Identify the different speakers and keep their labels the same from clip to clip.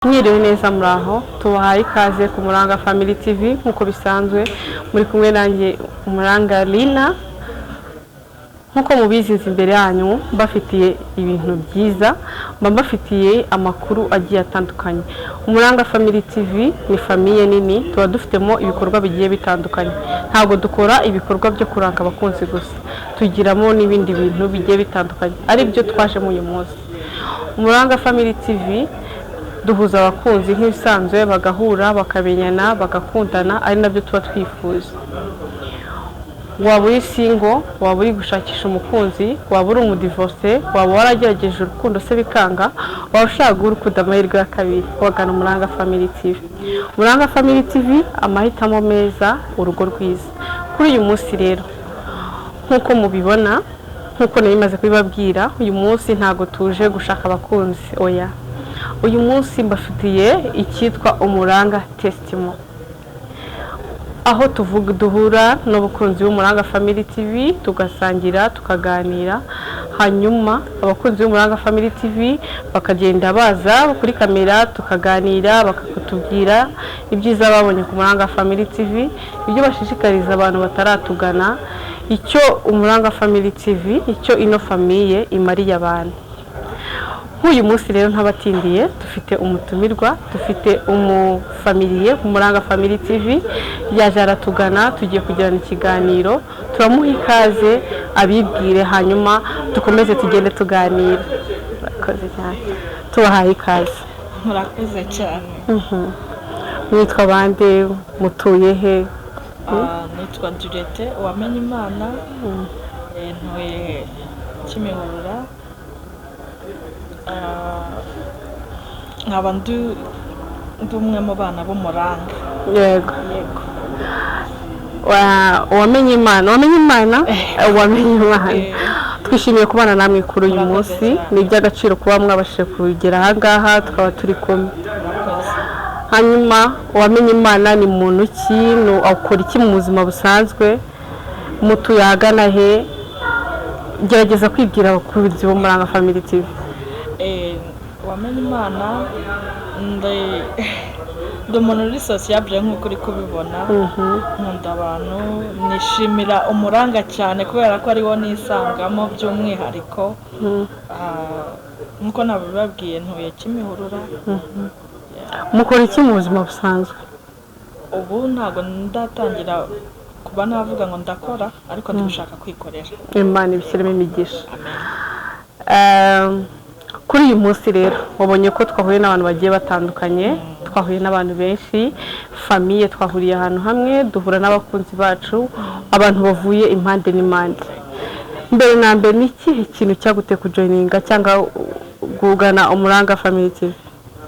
Speaker 1: Mwiriwe neza, muraho, tubahaye ikaze ku Muranga Family TV. Nk'uko bisanzwe, muri kumwe nanjye Umuranga Lina. Nk'uko mubizi, nzi imbere yanyu mbafitiye ibintu byiza, mba mbafitiye amakuru agiye atandukanye. Umuranga Family TV ni famille nini, tuba dufitemo ibikorwa bigiye bitandukanye. Ntabwo dukora ibikorwa byo kuranga abakunzi gusa, tugiramo n'ibindi bintu bigiye bitandukanye, ari byo twajemo uyu munsi. Umuranga Family TV duhuza abakunzi nk'ibisanzwe, bagahura, bakamenyana, bagakundana, ari nabyo tuba twifuza. Waba uri single, waba uri gushakisha umukunzi, waba uri umudivorce, waba waragerageje urukundo se bikanga, waba ushaka guha urukundo amahirwe ya kabiri, wagana Umuranga Family TV. Umuranga Family TV, amahitamo meza, urugo rwiza. Kuri uyu munsi rero, nk'uko mubibona, nk'uko nari maze kubibabwira, uyu munsi ntabwo tuje gushaka abakunzi, oya. Uyu munsi mbafitiye icyitwa Umuranga Testimony, aho tuvuga duhura n'abakunzi b'Umuranga Family TV, tugasangira, tukaganira, hanyuma abakunzi b'Umuranga Family TV bakagenda baza kuri kamera, tukaganira, bakatubwira ibyiza babonye ku Muranga Family TV, ibyo bashishikariza abantu bataratugana, icyo Umuranga Family TV, icyo ino famille imariye abantu. Nk'uyu munsi rero, ntabatindiye, dufite umutumirwa, dufite umufamiliye ku Muranga Family TV, yaje aratugana, tugiye kugirana ikiganiro. Turamuha ikaze abibwire, hanyuma dukomeze tugende tuganira. Murakoze cyane, tubahaye ikaze.
Speaker 2: Murakoze cyane.
Speaker 1: Mwitwa bande? Mutuye he?
Speaker 2: Nitwa Juliette Uwamenye Imana, ntuye Kimihurura. Nkaba ndi umwe mu bana b'Umuranga.
Speaker 1: Yego.
Speaker 2: Yego.
Speaker 1: Uwamenye Imana, Uwamenye Imana, Uwamenye Imana. Twishimiye kubana namwe kuri uyu
Speaker 2: Murakoze
Speaker 1: munsi.
Speaker 2: cyane.
Speaker 1: Ni iby'agaciro kuba mwabashije kugera aha ngaha, tukaba turi kumwe.
Speaker 2: Murakoze.
Speaker 1: Hanyuma Uwamenye Imana ni muntu ki? Akora iki mu buzima busanzwe? Mutuye ahagana he? Gerageza kwibwira abakunzi b'Umuranga Family TV.
Speaker 2: Uwamenye Imana, ndi umuntu uri sociable nk'uko uri kubibona. Nkunda abantu, nishimira Umuranga cyane kubera ko ariwo nisangamo by'umwihariko. Nk'uko nabibabwiye, ntuye Kimihurura.
Speaker 1: Mukora iki mu buzima busanzwe?
Speaker 2: Ubu ntabwo ndatangira kuba navuga ngo ndakora, ariko ndi gushaka kwikorera.
Speaker 1: Imana ibishyiremo imigisha. Kuri uyu munsi rero, wabonye ko twahuye n'abantu bagiye batandukanye, twahuye n'abantu benshi, famille, twahuriye ahantu hamwe, duhura n'abakunzi bacu, abantu bavuye impande n'impande. Mbere na mbere, ni ikihe kintu cyaguteye kujoininga cyangwa kugana Umuranga Family TV?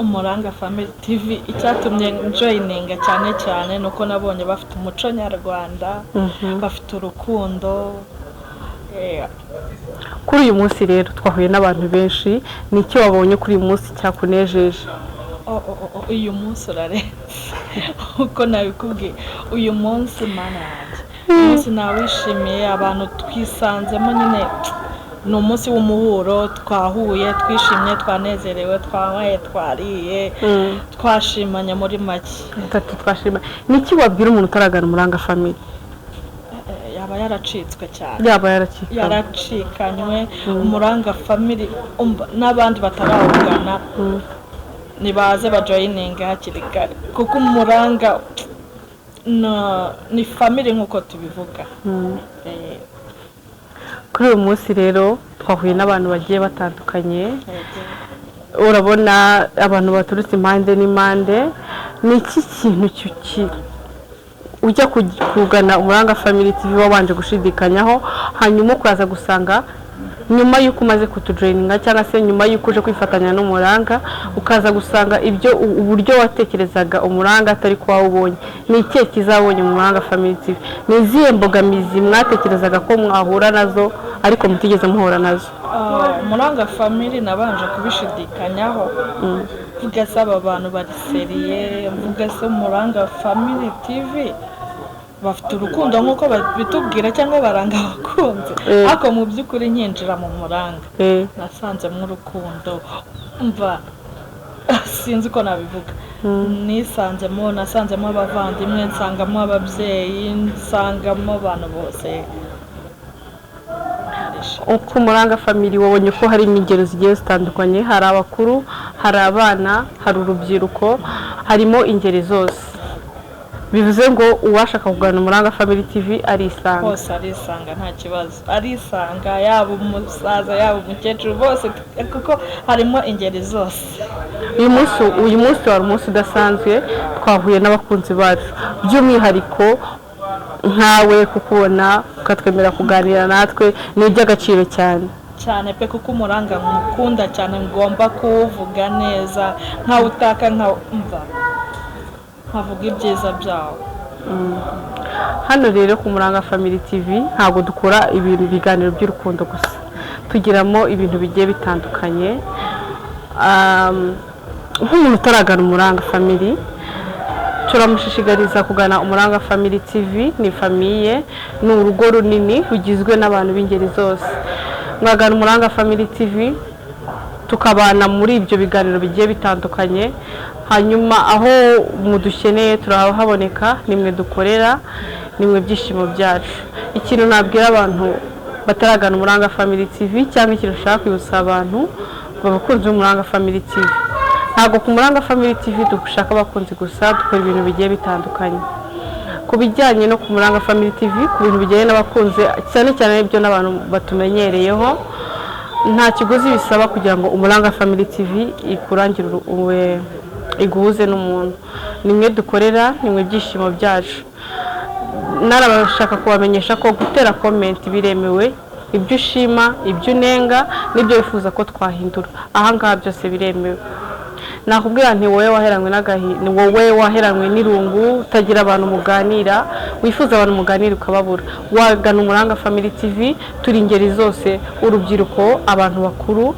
Speaker 2: Umuranga Family TV, icyatumye njoininga cyane cyane ni uko nabonye bafite umuco nyarwanda, bafite urukundo.
Speaker 1: Kuri uyu munsi rero twahuye n'abantu benshi, ni iki wabonye kuri uyu munsi cyakunejeje?
Speaker 2: Oh, uyu munsi urarenze uko nabikubwiye. Uyu munsi, Mana yanjye, uyu munsi nawishimiye. Abantu twisanzemo nyine, ni umunsi w'umuhuro, twahuye, twishimye, twanezerewe, twanyweye, twariye, twashimanye muri make.
Speaker 1: Atatu twashima. Ni iki wabwira umuntu utaragana Umuranga Family?
Speaker 2: Yaba yaracitswe cyane.
Speaker 1: Yaba yaracikanywe.
Speaker 2: Yaracikanywe. Umuranga Family, n'abandi batarawugana nibaze bajoininge hakiri kare, kuko Umuranga ni family nk'uko tubivuga.
Speaker 1: Kuri uyu munsi rero twahuye n'abantu bagiye batandukanye.
Speaker 2: Yego.
Speaker 1: Urabona abantu baturutse impande n'impande. Ni iki kintu ujya kugana Umuranga Family TV wabanje gushidikanyaho, hanyuma ukaza gusanga nyuma y'uko umaze kutujoininga, cyangwa se nyuma y'uko uje kwifatanya n'Umuranga, ukaza gusanga ibyo uburyo watekerezaga Umuranga atari ko wawubonye? Ni ikihe kizabonye mu Muranga Family TV? Ni izihe mbogamizi mwatekerezaga ko mwahura nazo ariko mutigeze muhura nazo?
Speaker 2: Umuranga Family nabanje kubishidikanyaho, mvuga se aba bantu bari sérieux? Mvuga se Umuranga Family TV bafite urukundo nk'uko babitubwira, cyangwa baranga abakunzi? Ariko mu by'ukuri nkinjira mu Muranga, nasanzemo urukundo, mva Sinzi uko nabivuga. Nisanzemo, nasanzemo abavandimwe, nsangamo ababyeyi, nsangamo abantu bose.
Speaker 1: Uko Umuranga Family wabonye ko harimo ingero zigiye zitandukanye, hari abakuru, hari abana, hari urubyiruko, harimo ingeri zose. Bivuze ngo uwashaka kugana Umuranga Family TV arisanga.
Speaker 2: Hose arisanga, nta kibazo, arisanga, yaba umusaza, yaba umukecuru, bose, kuko harimo ingeri zose.
Speaker 1: Uyu munsi wari umunsi udasanzwe, twahuye n'abakunzi bacu, by'umwihariko nkawe, kukubona ukatwemera kuganira natwe ni iby'agaciro cyane.
Speaker 2: Cyane pe, kuko Umuranga nkukunda cyane, ngomba kuwuvuga neza, nkawutaka, nkamva nkavuga ibyiza byawo.
Speaker 1: Hano rero ku Muranga Family TV ntabwo dukora ibintu ibiganiro by'urukundo gusa, tugiramo ibintu bigiye bitandukanye. Nk'umuntu utaragana Umuranga Family, turamushishikariza kugana Umuranga Family TV. Ni famille, ni urugo runini rugizwe n'abantu b'ingeri zose. Mwagana Umuranga Family TV tukabana muri ibyo biganiro bigiye bitandukanye. Hanyuma aho mudukeneye turahaboneka, nimwe dukorera, nimwe byishimo byacu. Ikintu nabwira abantu bataragana Umuranga Family TV, cyangwa ikintu ushaka kwibutsa abantu abakunzi b'Umuranga Family TV, ntabwo ku Muranga Family TV dushaka abakunzi gusa, dukora ibintu bigiye bitandukanye. Ku bijyanye no ku Muranga Family TV, ku bintu bijyanye n'abakunzi cyane cyane, ibyo n'abantu batumenyereyeho, nta kiguzi bisaba kugira ngo Umuranga Family TV ikurangire, iguhuze n'umuntu. Nimwe dukorera, nimwe byishimo byacu. Narabashaka kubamenyesha ko gutera comment biremewe, ibyo ushima, ibyo unenga n'ibyo wifuza ko twahindura ahangaha byose biremewe. Nakubwira nti wowe waheranywe n'agahinda, wowe waheranywe n'irungu, utagira abantu muganira, wifuza abantu muganira ukababura, wagana Umuranga Family TV. Turi ingeri zose, urubyiruko, abantu bakuru,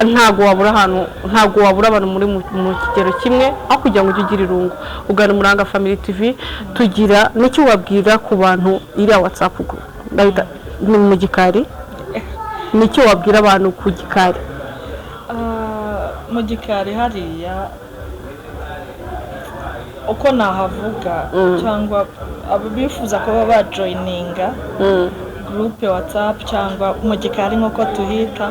Speaker 1: ntabwo wabura ahantu, ntabwo wabura abantu muri mu kigero kimwe. Aho kugira ngo ujye ugira irungu, ugana Umuranga Family TV. Tugira n'icyo wabwira ku bantu iriya WhatsApp group, ni mu gikari, nicyo wabwira abantu ku gikari?
Speaker 2: Ah, mu gikari hariya, uko nahavuga, cyangwa abo bifuza kuba bajoininga groupe WhatsApp cyangwa mu gikari nk'uko tuhita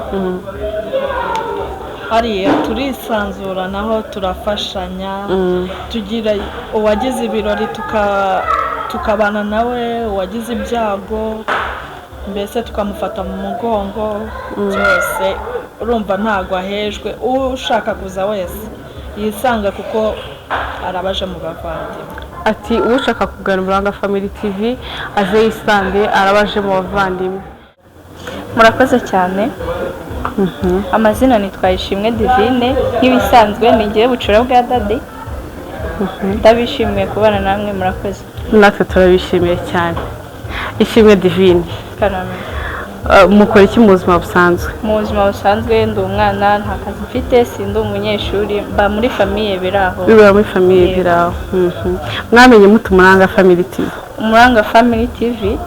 Speaker 2: hariya, turisanzura naho, turafashanya, tugira uwagize ibirori tukabana nawe, uwagize ibyago mbese tukamufata mu mugongo byose. Urumva ntabwo ahejwe, ushaka kuza wese yisanga kuko arabaje mu bavandimwe.
Speaker 1: Ati ushaka kugana Umuranga Family TV aze yisange, arabaje mu bavandimwe.
Speaker 3: Murakoze cyane. Amazina nitwa Ishimwe Divine, nk'ibisanzwe ni ngewe bucura bwa daddy. Ndabishimiye kubana namwe, murakoze.
Speaker 1: Natwe turabishimiye cyane, Ishimwe Divine.
Speaker 3: Karame.
Speaker 1: Mukora iki mu buzima busanzwe?
Speaker 3: Mu buzima busanzwe ndi umwana, nta kazi mfite, sindi umunyeshuri, mba muri famille biri aho.
Speaker 1: Bibera muri famille.
Speaker 3: Yego.
Speaker 1: Biraho. Mwamenye mute Umuranga Family TV?
Speaker 3: Umuranga Family TV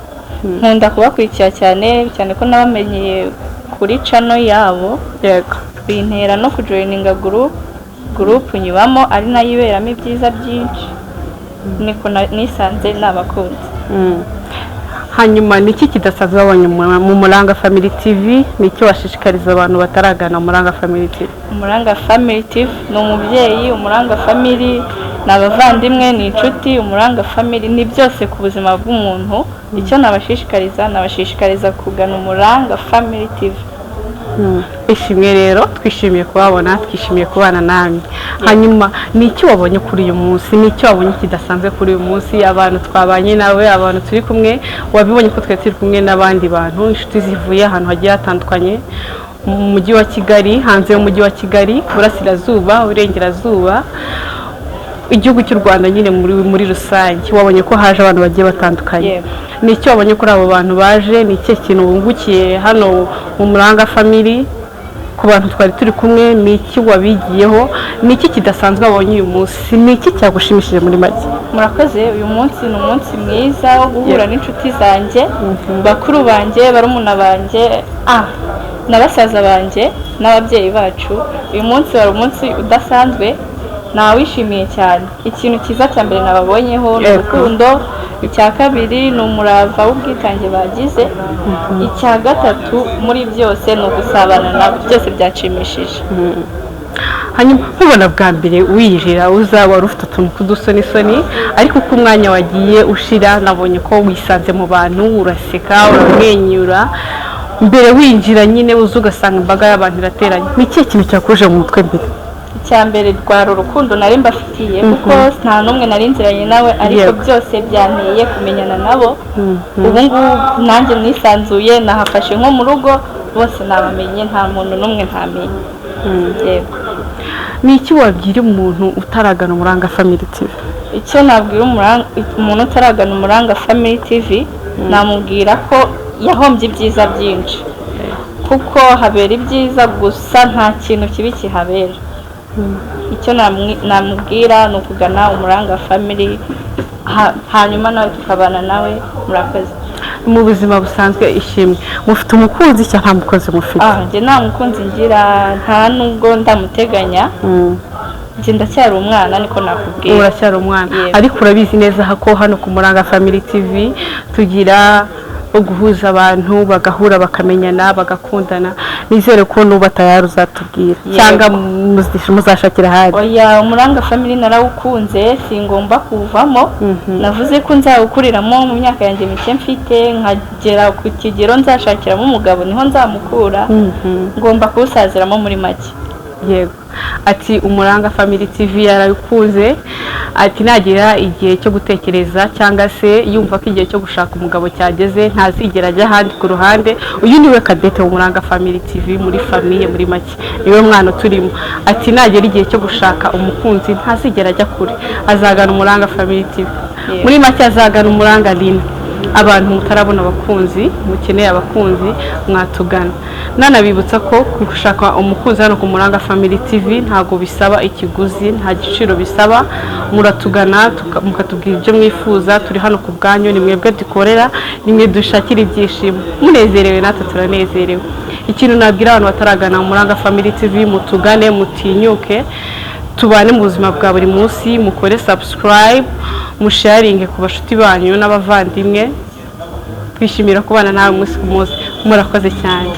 Speaker 3: nkunda kubakurikira cyane cyane ko nabamenyeye kuri channel yabo, bintera no kujoininga group nyibamo, ari nayo iberamo ibyiza byinshi. Niko nisanze nabakunze.
Speaker 1: Hanyuma ni iki kidasanzwe wabonye mu Muranga Family TV? Ni iki washishikariza abantu bataragana Umuranga Family TV?
Speaker 3: Umuranga Family TV ni umubyeyi, Umuranga Family ni abavandimwe, ni inshuti, Umuranga Family ni byose ku buzima bw'umuntu. Icyo nabashishikariza kugana Umuranga Family TV.
Speaker 1: Ishimwe rero, twishimiye kubabona, twishimiye kubana namwe. Hanyuma ni iki wabonye kuri uyu munsi? Ni iki wabonye kidasanzwe kuri uyu munsi, abantu twabanye nawe, abantu turi kumwe? Wabibonye ko twari turi kumwe n'abandi bantu, inshuti zivuye ahantu hagiye hatandukanye mu mujyi wa Kigali, hanze y'umujyi wa Kigali, Burasirazuba, Burengerazuba, igihugu cy'u Rwanda nyine muri rusange. Wabonye ko haje abantu bagiye batandukanye.
Speaker 3: Yego.
Speaker 1: Ni icyo wabonye kuri abo bantu baje? Ni ikihe kintu wungukiye hano mu Muranga Family ku bantu twari turi kumwe? Ni iki wabigiyeho? Ni iki kidasanzwe wabonye uyu munsi? Ni iki cyagushimishije muri make?
Speaker 3: Murakoze. Uyu munsi ni umunsi mwiza wo guhura n'inshuti zanjye, bakuru banjye, barumuna banjye. Na basaza banjye n'ababyeyi bacu. Uyu munsi wari umunsi udasanzwe, nawishimiye cyane. Ikintu cyiza cya mbere nababonyeho ni urukundo, icya kabiri ni umurava w'ubwitange bagize, icya gatatu muri byose ni ugusabana nabo. Byose byanshimishije.
Speaker 1: Hanyuma nkubona bwa mbere winjira uza, wari ufite utuntu tw'udusonisoni, ariko uko umwanya wagiye ushira nabonye ko wisanze mu bantu, uraseka, uramwenyura. Mbere winjira nyine uza ugasanga imbaga y'abantu irateranye, ni ikihe kintu cyakuje mu mutwe mbere?
Speaker 3: Icya mbere rwari urukundo nari mbafitiye, kuko nta n'umwe nari nziranye nawe, ariko byose byanteye kumenyana nabo. Ubu ngubu nanjye nisanzuye, nahafashe nko mu rugo, bose nabamenye, nta muntu n'umwe ntamenye. Yego.
Speaker 1: Ni iki wabwira umuntu utaragana Umuranga Family TV?
Speaker 3: Icyo nabwira umuntu utaragana Umuranga Family TV, namubwira ko yahombye ibyiza byinshi, kuko habera ibyiza gusa, nta kintu kibi kihabera. Icyo namubwira ni ukugana Umuranga Family, hanyuma nawe tukabana nawe. Murakoze.
Speaker 1: Mu buzima busanzwe, Ishimwe, mufite umukunzi cyangwa nta mukunzi mufite?
Speaker 3: Ah, njye nta mukunzi ngira, nta nubwo ndamuteganya. Njye ndacyari umwana, niko nakubwira.
Speaker 1: Uracyari umwana.
Speaker 3: Yego.
Speaker 1: Ariko urabizi neza ko hano ku Muranga Family TV tugira guhuza abantu, bagahura, bakamenyana, bagakundana. Nizere ko nuba tayari uzatubwira.
Speaker 3: Yego.
Speaker 1: Cyangwa muzashakira ahandi?
Speaker 3: Oya, Umuranga Family narawukunze, singomba kuwuvamo. Navuze ko nzawukuriramo mu myaka yanjye mike mfite, nkagera ku kigero nzashakiramo umugabo, niho nzamukura. Ngomba kuwusaziramo muri make.
Speaker 1: Yego, ati Umuranga Family TV yarabikunze, ati nagira igihe cyo gutekereza cyangwa se yumva ko igihe cyo gushaka umugabo cyageze, ntazigera ajya ahandi ku ruhande. Uyu niwe cadette w'Umuranga Family TV muri famille, muri make niwe mwana turimo. Ati nagera igihe cyo gushaka umukunzi ntazigera ajya kure, azagana Umuranga Family TV. Muri make azagana Umuranga Lina. Abantu mutarabona abakunzi, mukeneye abakunzi, mwatugana. Nanabibutsa ko gushaka umukunzi hano ku Muranga Family TV ntabwo bisaba ikiguzi, nta giciro bisaba. Muratugana mukatubwira ibyo mwifuza. Turi hano ku bwanyu, ni mwebwe dukorera, ni mwe dushakira ibyishimo. Munezerewe natwe turanezerewe. Ikintu nabwira abantu bataragana Umuranga Family TV, mutugane, mutinyuke, tubane mu buzima bwa buri munsi. Mukore subscribe, musharinge ku bashuti banyu n'abavandimwe. Twishimira kubana nawe umunsi ku munsi. Murakoze cyane.